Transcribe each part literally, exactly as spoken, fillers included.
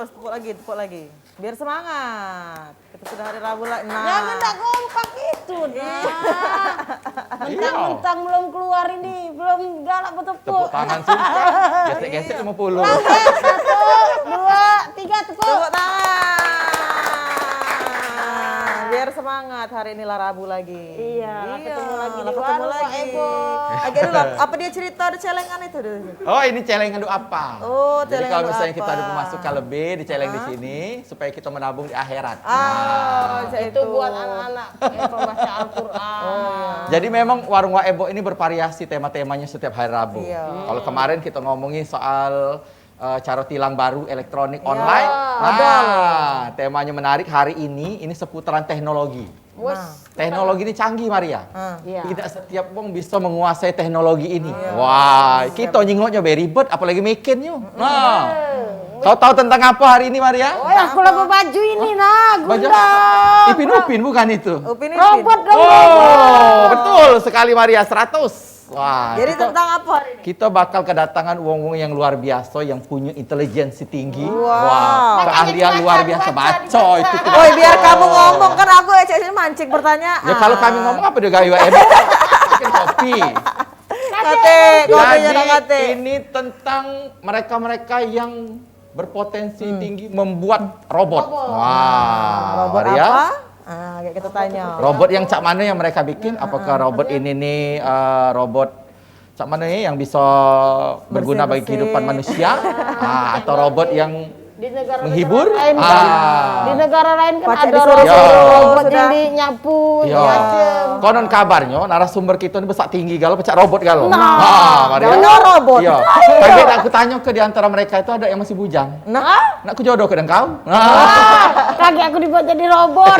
Tepuk lagi, tepuk lagi. Biar semangat. Kita sudah hari Rabu lagi. Nah. Jangan tak kompak itu, nah. Mentang-mentang belum keluar ini, belum galak bertepuk. Tepuk tangan sih. Gesek-gesek lima puluh. Oke, satu, dua, tiga, tepuk. Tepuk tangan. Biar semangat, hari ini lah Rabu lagi. Iya, ketemu lagi di warung Wak Ebo. Agak dulu, apa dia cerita ada celengan itu dulu? Oh, ini celengan untuk apa? Oh, jadi kalau misalnya kita ada pemasukan lebih, diceleng di sini supaya kita menabung di akhirat. Ah, itu buat anak-anak yang pembaca Al-Qur'an. Oh, iya. Jadi memang warung Wak Ebo ini bervariasi tema-temanya setiap hari Rabu. Iya. Kalau kemarin kita ngomongin soal eh, cara tilang baru elektronik online. Nah, temanya menarik hari ini, ini seputaran teknologi. Wes. Teknologi ini canggih, Maria. Iya. Tidak setiap wong bisa menguasai teknologi ini. Wah, kita nyingoknya be ribet, apalagi mikinnyo. Nah, kau tahu tentang apa hari ini, Maria? Oh, ya, aku lah baju ini, nah, Gundam. Ipin Upin bukan itu? Upin Ipin. Robot dong. Oh, betul sekali, Maria, seratus. Wah, jadi kita, tentang apa hari ini? Kita bakal kedatangan wong-wong yang luar biasa, yang punya intelijensi tinggi. Wah. Wah, keahlian luar biasa. Baca itu tuh. Woi, biar kamu ngomong, kan aku ya, cek sini mancing pertanyaan. Ya, kalau kami ngomong apa dia gawe, Wak Ebo? Bikin kopi. Kate, kopinya. Jadi, kate, ini tentang mereka-mereka yang berpotensi tinggi membuat robot. Robot. Wah, robot Maria. Apa? Ah, kayak kita tanya. Robot yang cak mana yang mereka bikin? Apakah robot ini nih, eh, robot cak mana nih yang bisa berguna bagi kehidupan manusia? Ah, atau robot yang menghibur? Di negara lain kan ada robot yang nyapu, nyapu. Konon kabarnyo narasumber kita ni besak tinggi galo, pecak robot galo. Nah, Maria. Bener robot. Iya. Tapi nak aku tanyo ke di antara mereka itu ada yang masih bujang. Nah. Nak ku jodoh ke dengkau. Nah. Kagek aku dibuat jadi robot.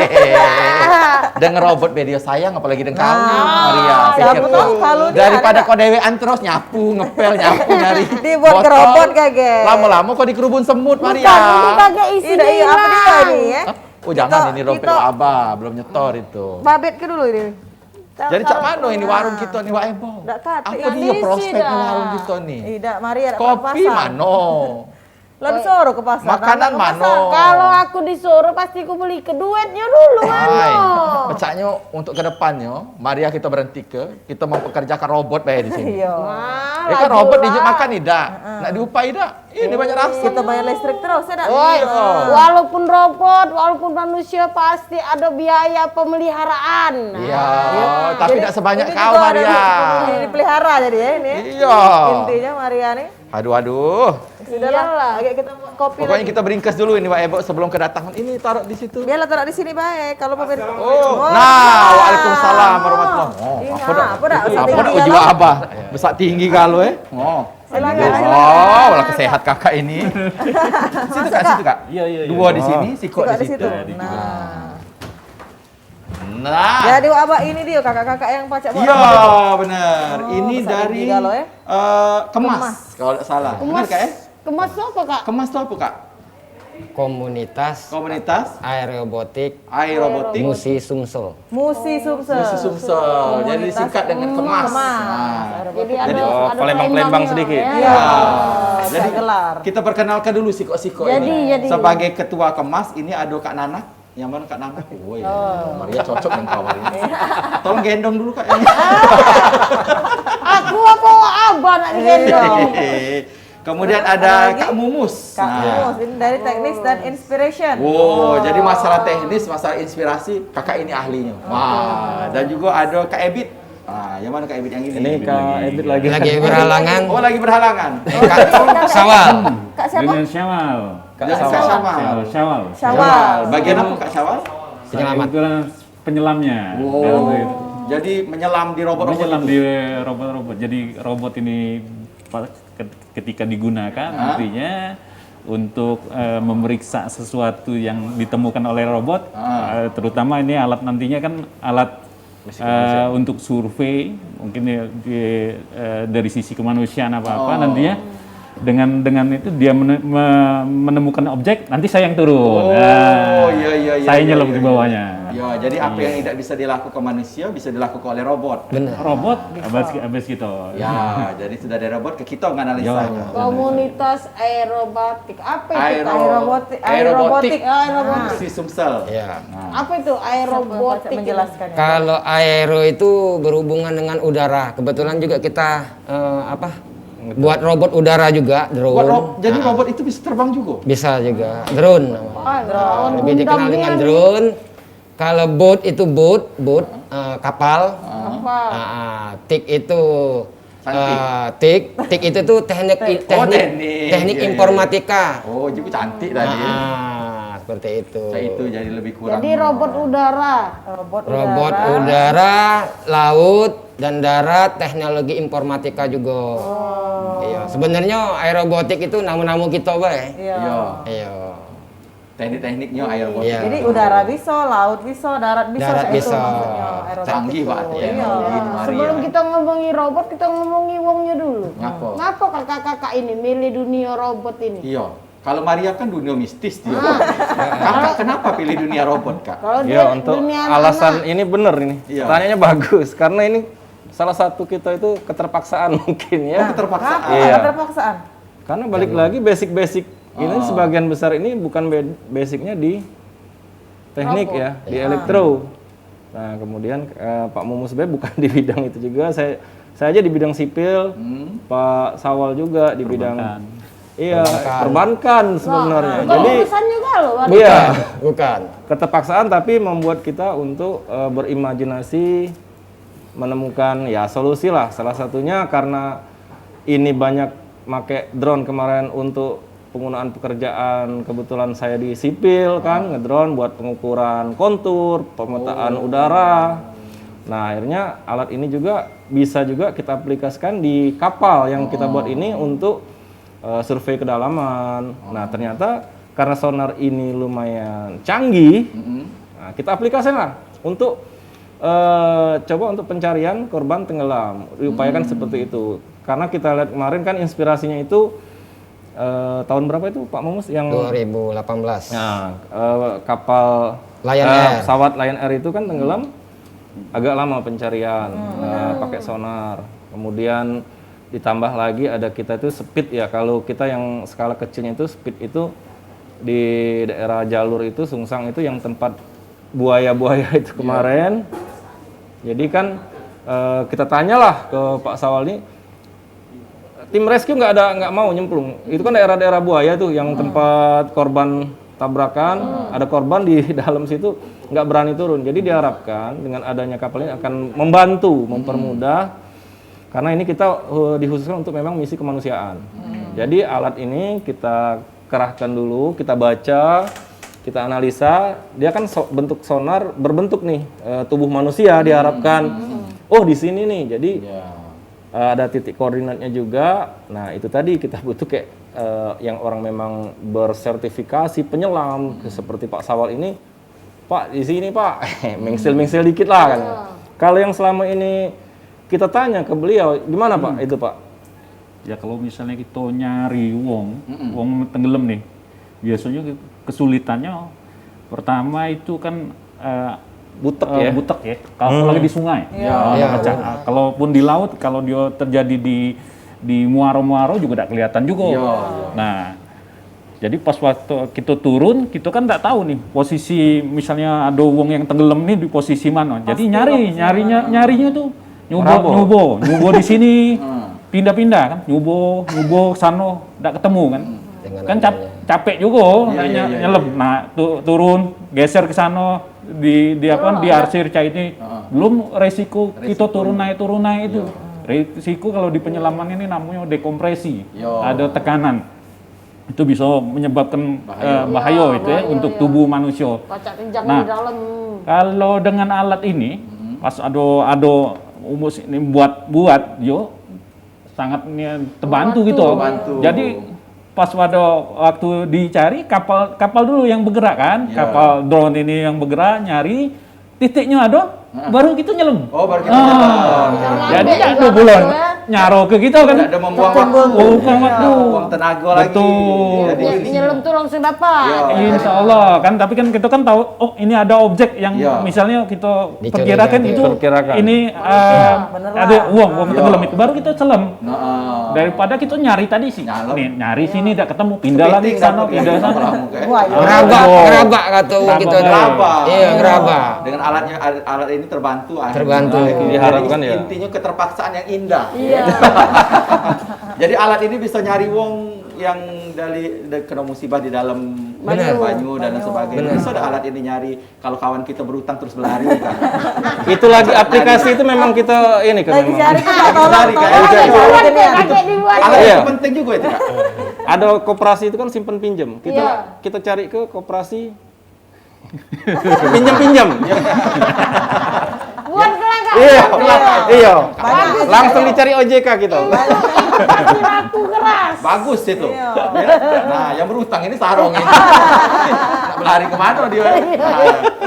Dengan robot be dio sayang, apalagi dengkau. Nah. Maria, pikir siapa tuh. Daripada kau dewean terus nyapu, ngepel, nyapu, nyari botol. Dibuat ke robot kagek. Lama-lama kau dikerubun semut, Maria. Bukan, ini kagek isi. Iya, apa dia ini, ya? Hah? Oh, jangan, ini robot abah, belum nyetor itu. Babet ke dulu ini. Jadi, cak mano ini warung kita ni, Wak Ebo? Apa dia prospeknya warung kita ni? Ih, dak, Maria, dak. Kopi mano? Lah disuruh ke pasar. Makanan mano? Kalau aku disuruh, pasti aku beli ke. Duitnya dulu mano? Pecaknyo untuk ke depannyo, Maria kita berhenti ke, kita mempekerjakan robot bae di sini. Iya. Ya kan, robot dijak makan idak, nak diupai idak? Ini banyak rasa. Kita bayar listrik terus, ya dak? Woi, walaupun robot, walaupun manusia, pasti ada biaya pemeliharaan. Iya, tapi tidak sebanyak kau, Maria. Ini dipelihara jadi ya ini. Iya. Intinya Maria nih. Aduh, aduh. Sudahlah, agak kita buat kopi. Pokoknya lagi. Kita beringkas dulu ini, Wak Ebo, sebelum kedatangan. Ini taruh di situ. Biarlah taruh di sini baik. Kalau pemirsa. Oh, nah, waalaikumsalam warahmatullahi. Oh, ini apa dak? Apa dak? Apa dak uji abah? Besak tinggi kalau, eh. Oh. Silakan, silakan. Oh, lah kesehat kakak ini. Situ, Kak, situ, Kak. Iya, iya, iya. Dua di sini, sikok di situ. Nah. Nah. Jadi, Wak Abah, ini dia kakak-kakak yang pacak buat. Iya, benar. Oh, ini dari, eh, Kemas, kalau tidak salah. Benar, Kak, eh? Kemas tu apa, Kak? Kemas tu apa, Kak? Komunitas. Komunitas. Aerobotik. Aerobotik. Musi Sumsel. Musi Sumsel. Musi Sumsel. Jadi disingkat dengan Kemas. Kemas. Nah. Jadi ada, oh, ada Palembang-Palembang sedikit. Ya. Jadi gelar. Kita perkenalkan dulu sikok-sikok ini. Jadi, jadi. Sebagai ketua Kemas, ini ada Kak Nana. Yang mana Kak Nana? Woi, Maria cocok dengan kau hari ini. Tolong gendong dulu, Kak, ini. Aku apa Abah nak digendong? Kemudian ada Kak Mumus. Kak Mumus, ini dari Teknis dan Inspiration. Wow, jadi masalah teknis, masalah inspirasi, kakak ini ahlinya. Wah, dan juga ada Kak Ebit. Ah, yang mana Kak Ebit yang ini? Ini Kak Ebit lagi. Lagi berhalangan. Oh, lagi berhalangan. Kak Syawal. Kak siapa? Dengan Syawal. Kak Syawal. Syawal. Syawal. Bagian apa, Kak Syawal? Penyelamat. Saya kebetulan penyelamnya. Wow. Jadi menyelam di robot-robot. Menyelam di robot-robot. Jadi robot ini pa-, ke-, ketika digunakan, nantinya untuk, eh, memeriksa sesuatu yang ditemukan oleh robot, eh, terutama ini alat nantinya kan alat, eh, untuk survei, mungkin ya, di, eh, dari sisi kemanusiaan apa-apa, nantinya dengan, dengan itu dia mene-, me-, menemukan objek, nanti saya yang turun. Oh, iya, iya, iya, saya nyelam di bawahnya. Ya, jadi apa yang tidak bisa dilakukan manusia bisa dilakukan oleh robot. Benar. Robot, habis, habis gitu. Ya, jadi sudah ada robot ke kita menganalisa. Yo. Komunitas aerobatik. Apa itu? Aero- Aerobotik. aerobotik. Aerobotik. Aerobotik. Si Sumsel. Ya. Nah. Apa itu aerobotik? Menjelaskan. Kalau aero itu berhubungan dengan udara. Kebetulan juga kita eh, apa? Buat robot udara juga, drone. Buat ro- jadi robot itu bisa terbang juga. Bisa juga, drone namanya. Ah, drone. Lebih dikenal dengan Gundam drone. Kalau boat itu boat, boat eh, kapal. Apa? Ah, ah, tik itu Cantik. eh, tik, tik itu tuh teknik teknik Oh, teknik, teknik iya, iya. Informatika. Oh, juga cantik tadi. Ah, seperti itu. Kayak itu jadi lebih kurang. Jadi robot udara. Robot, Robot udara. udara, laut dan darat, teknologi informatika juga. Iya, sebenarnya aerobotik itu namu-namu kita bae. Iya. Iya. Iya. Teknik-tekniknya aerobotik. Iya. Jadi udara bisa, laut bisa, darat bisa, Darat kayak itu bisa. maksudnya aerobotik Canggih itu. banget Iya. teknologi Maria. Sebelum kita ngomongi robot, kita ngomongi wongnya dulu. Ngapa? Ngapa kakak-kakak ini milih dunia robot ini? Iya. Kalau Maria kan dunia mistis dia. Kakak kenapa pilih dunia robot, Kak? Kalau Ya, dia untuk dunia alasan anak-anak. Ini bener ini. Iya. Pertanyaannya bagus karena ini salah satu kita itu keterpaksaan mungkin ya. Keterpaksaan. Kenapa Iya. keterpaksaan? Karena balik lagi basic-basic ini Ah. sebagian besar ini bukan be- basicnya di teknik Robot. ya, di elektro. Nah, kemudian eh, Pak Mumus sebenarnya bukan di bidang itu juga. Saya saya aja di bidang sipil, Hmm. Pak Sawal juga di bidang Perbankan. Iya, perbankan sebenarnya. Bukan Jadi urusannya kalau iya, Bukan. keterpaksaan tapi membuat kita untuk eh, berimajinasi menemukan ya solusi lah. Salah satunya karena ini banyak make drone kemarin untuk penggunaan pekerjaan, kebetulan saya di sipil kan, ngedrone buat pengukuran kontur, pemetaan udara. Nah, akhirnya alat ini juga bisa juga kita aplikasikan di kapal yang kita buat ini untuk eh, survei kedalaman. Nah, ternyata karena sonar ini lumayan canggih, nah, kita aplikasikan lah untuk eh, coba untuk pencarian korban tenggelam. Diupayakan seperti itu. Karena kita lihat kemarin kan inspirasinya itu eh, tahun berapa itu Pak Mumus yang dua ribu delapan belas. Nah, eh, kapal Lion eh, Air. Pesawat Lion Air itu kan tenggelam agak lama pencarian eh, pakai sonar. Kemudian ditambah lagi ada kita itu speed ya. Kalau kita yang skala kecilnya itu speed itu di daerah jalur itu Sungsang itu yang tempat buaya-buaya itu kemarin. Jadi kan eh, kita tanyalah ke Pak Sawal nih tim rescue nggak ada nggak mau nyemplung. Itu kan daerah-daerah buaya tuh yang tempat korban tabrakan, ada korban di dalam situ nggak berani turun. Jadi diharapkan dengan adanya kapal ini akan membantu, mempermudah karena ini kita eh, dikhususkan untuk memang misi kemanusiaan. Jadi alat ini kita kerahkan dulu, kita baca, kita analisa, dia kan so- bentuk sonar berbentuk nih eh, tubuh manusia diharapkan. Oh, di sini nih. Jadi Ya. eh, ada titik koordinatnya juga. Nah, itu tadi kita butuh kayak eh, yang orang memang bersertifikasi penyelam seperti Pak Sawal ini. Pak, di sini Pak, mengsil-mengsil dikit lah kan. Kalau yang selama ini kita tanya ke beliau, gimana Pak itu Pak? Ya kalau misalnya kita nyari wong, wong tenggelam nih, biasanya kesulitannya pertama itu kan eh, Butek eh, ya? Butek ya. Kalau lagi di sungai, Ya. oh, Ya, pecah. Kalaupun di laut, kalau dia terjadi di di muaro-muaro juga tidak kelihatan juga. Iya, Nah, jadi pas waktu kita turun, kita kan tidak tahu nih posisi misalnya ada wong yang tenggelam nih di posisi mana. Jadi nyari, nyarinya, nyarinya tuh nyubo, Meraba. Nyubo, nyubo di sini, pindah-pindah kan, nyubo, nyubo ke sana, tidak ketemu kan. Dengan Kan cap- adanya. Capek juga Iya, nak iya, iya, nyelem. Nah, tu- turun, geser ke sana, di di apa di arsir cai ini. Belum resiko kita turun naik turun naik itu. Resiko kalau di penyelaman ini namanya dekompresi. Yo. Ada tekanan. Itu bisa menyebabkan Bahaya. eh, bahaya itu ya Bahaya, untuk ya. Tubuh manusia. Pacak kencang Nah. Di dalam. Kalau dengan alat ini, pas ada ada umus ini buat buat yo sangat ni terbantu gitu. Terbantu. Jadi pas pada waktu dicari kapal kapal dulu yang bergerak kan, Ya. Kapal drone ini yang bergerak nyari titiknya ada, baru kita nyelem. Oh, baru kita Ah, nyelem. Jadi Lambat tak juga dua bulan. tu, ya. Nyaro ke kita kan. Tidak ada membuang waktu. Bukan waktu. Buang tenaga lagi. Betul. Jadi, ya, nyelem tu langsung dapat. Ya. Insya Allah kan, tapi kan kita kan tahu, oh, ini ada objek yang, ya, misalnya kita perkirakan itu, perkirakan, ini, eh, ada uang, uang tenggelam itu, baru kita selem. Nah. Daripada kita nyari tadi sih. Nih, nyari sini tidak ketemu, pindah lagi sana, pindah sana. Wah, iya. Ngerabak, ngerabak kata orang kita tu. Ngerabak. Iya, ngerabak. Dengan alatnya, alat, alat ini terbantu, akhirnya. Terbantu. Nah, itu diharapkan, ya. Intinya keterpaksaan yang indah. Iya. Jadi alat ini bisa nyari wong yang dari, dari kena musibah di dalam banyu dan lain sebagainya. Bener. Bisa ada alat ini nyari kalau kawan kita berutang terus berlari, kan. Itu lagi aplikasi itu memang kita ini kan. Lagi memang cari, kan, tolong, lari, kan. Tolong, iya, tolong, iya. Alat itu penting juga itu, Kak. Ada koperasi itu kan simpen pinjam. Kita, iya, kita cari ke koperasi pinjam-pinjam. Buat kelangkaan. Iya, iya. Bagus. Langsung dicari O J K kita. Iya. Laku keras. Bagus itu. Iya. Ya. Nah, yang berutang ini sarong ini. Nak berlari kemana dia? Iya. Nah,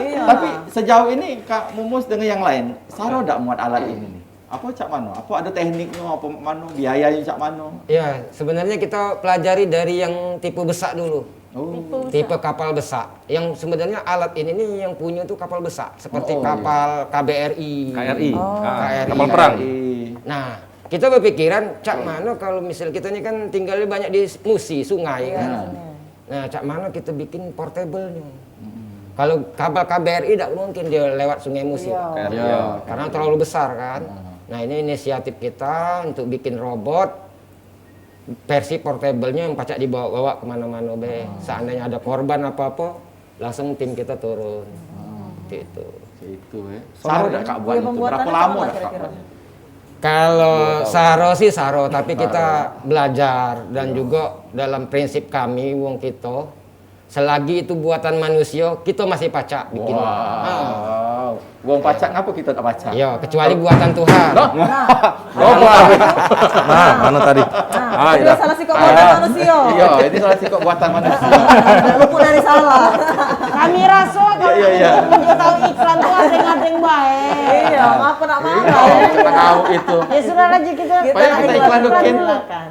iya. Tapi sejauh ini, Kak Mumus dengan yang lain, saro dak muat alat ini nih? Apa cak mano? Apa ada tekniknya? Apa mano? Biayanya cak mano? Ya, sebenarnya kita pelajari dari yang tipe besar dulu. Oh. Tipe besar. Tipe kapal besar. Yang sebenarnya alat ini nih yang punya tuh kapal besar, seperti, oh, iya, kapal K B R I. K R I. Oh. Ah, K R I. Kapal perang. Nah, kita berpikiran, cak mano kalau misal kita ini kan tinggalnya banyak di musi, sungai, kan? Iya, sungai. Nah, cak mano kita bikin portable-nya? Mm-mm. Kalau kapal K B R I tidak mungkin dia lewat Sungai Musi. Iya. K R I, iya. Karena terlalu besar, kan? Mm. Nah, ini inisiatif kita untuk bikin robot versi portable-nya yang pacak dibawa-bawa kemana-mana be. Hmm. Seandainya ada korban apa-apa, langsung tim kita turun. Hmm. Gitu. Itu, ya. Saro dak, Kak, buat itu? Berapa lama dak, Kak, buat? Kalau saro sih saro, tapi kita belajar dan juga dalam prinsip kami, wong kita, selagi itu buatan manusia, kita masih pacak bikin. Wow. Ah. Wong pacak, ngapa kita tak pacak? Iya, kecuali buatan Tuhan. Loh? Nah, mano tadi? Nah, ini salah sikok buatan manusia. Iya, ini salah sikok buatan manusia. Luput dari salah. Kami rasa kalau, iya, iya, iya, tahu iklan tu asing-asing bae. Iya, ngapa nak marah? Iya, siapa tahu itu. Ya sudah aja kita. Payah kita iklan dulu, Kin. Silakan.